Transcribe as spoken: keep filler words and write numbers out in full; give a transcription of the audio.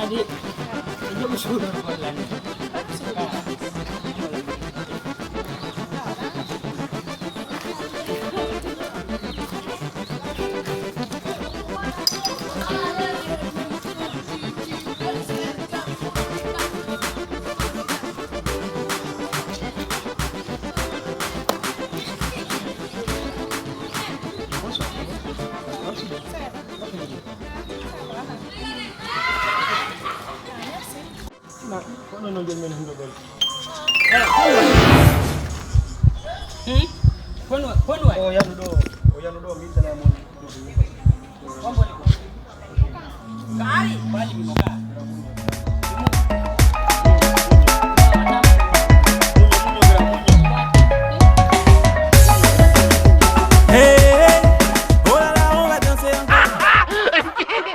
Ni, e joom suudu gollande. Na, kono no jom men hannde ɗon. Eh, kono waɗi. Hmm? Kono wa-, kono waɗi. O yanu ɗo, o yanu ɗo, min dana mon. On boni ko. Kaari, bali mo ka. Hey, hey, oh là là, on va danser encore.